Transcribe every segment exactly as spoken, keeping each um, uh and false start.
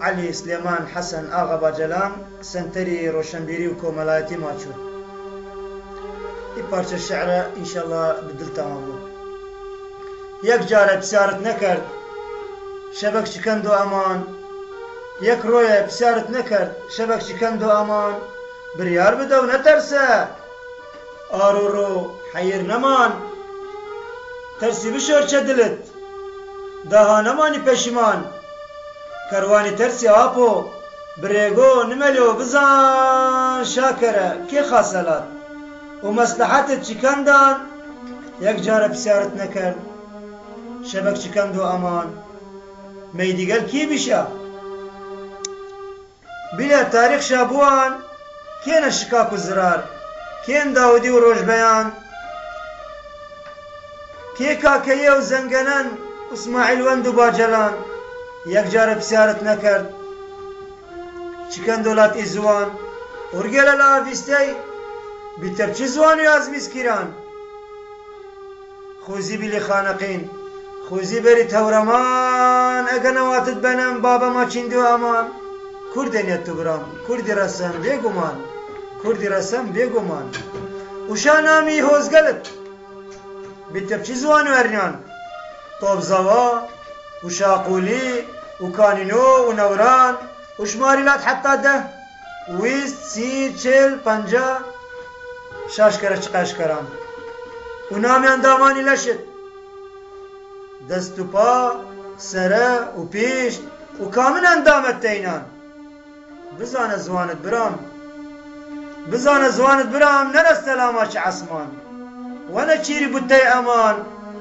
عەلی سلێمان حەسەن ئاغا باجەلان، سەنتەری ڕۆشەنبیری و کۆمەڵایەتی ماچۆ. ئی پارچە شێعرە، ئینشەڵڵا، بدڵ تەمام بوو. یەک جارە پسیارت نەکەرد، شەبەک چ کەندۆ ئەمان. یەک ڕۆیە پسیارت نەکەرد، شەبەک چ کەندۆ ئەمان. بریار بدە و نەتەرسە، ئارۆڕۆ حەیر نەمان. تەرسی بشۆرچە دڵت، داها نەمانی پەشیمان. کەروانی تەرسی ئاپۆ، برێگۆ نمەلۆ. بزان شاکەرە کێ خاسەلات و مەسلەحەتت چ کەندان. یەک جارە پسیارت نەکەرد، شەبەک چ کەندۆ ئەمان. مەیدیگەل کی بیشە؟ بیلە تاریخ شا بوان، کێنە شکاک و زرار، کێن داودی و ڕۆژبەیان، کێ کاکەیە و زەنگەنەن، ئوسماعیل وەند و باجەلان. یەک جارە پسیارت نەکەرد، چ کەندۆ لات ئی زوان. ئورگێلە لە ئاڤیستەی، بیتەب چ زوان و یازمیز کیران. خوزی بیلی خانەقین، خوزی بەری تەورەمان. ئەگە نەواتت بەنەم، بابە ماچیندو ئەمان. کوردێنێت تو برام، کوردی ڕەسەن بێگومان، کوردی ڕەسەن بێگومان. وشا نامی هۆزگەلت، بیتەب چ زوان و ئەرنیان. تۆبزەوا و شاقولی و کانینۆ و نەوران و شماری لات حەتا دە، ویست، سی، چل، پەنجا، شاشکەرە چقەشکەران. و نامی ئەندامانی لەشت، دەست و پا، سەرە و پیشت و کامن ئەندامەت تەینان. بزانە زوانت برام، بزانە زوانت برام، نەرە سەلاما چ عەسمان. وەنە چیری بوتەی ئەمان،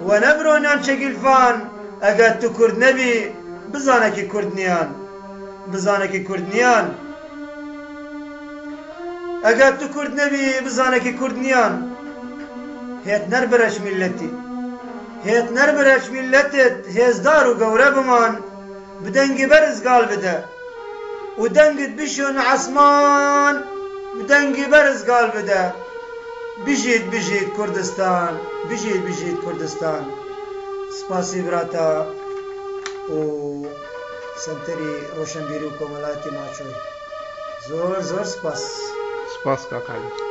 وەنە برۆنیان چە گیلفان. ئەگەر تو کورد نەبی، بزانە کی کورد نیان، بزانە کی کورد نیان. ئەگەر تو کورد نەبی، بزانە کی کورد نیان. هێت نەر بەرەچ میللەتی، هێت نەر بەرەچ میللەتت، هێزدار و گەورە بمان. بدەنگی بەرز گال بدە و دەنگت بشۆنە عەسمان. بدەنگی بەرز گال بدە. بژیت، بژیت کوردستان، بژیت، بژیت کوردستان. سپاسی براتا و سەنتەری ڕۆشەنبیری و کۆمەڵایەتی ماچۆی. زۆر، زۆر سپاس. سپاس کاکە عەلی.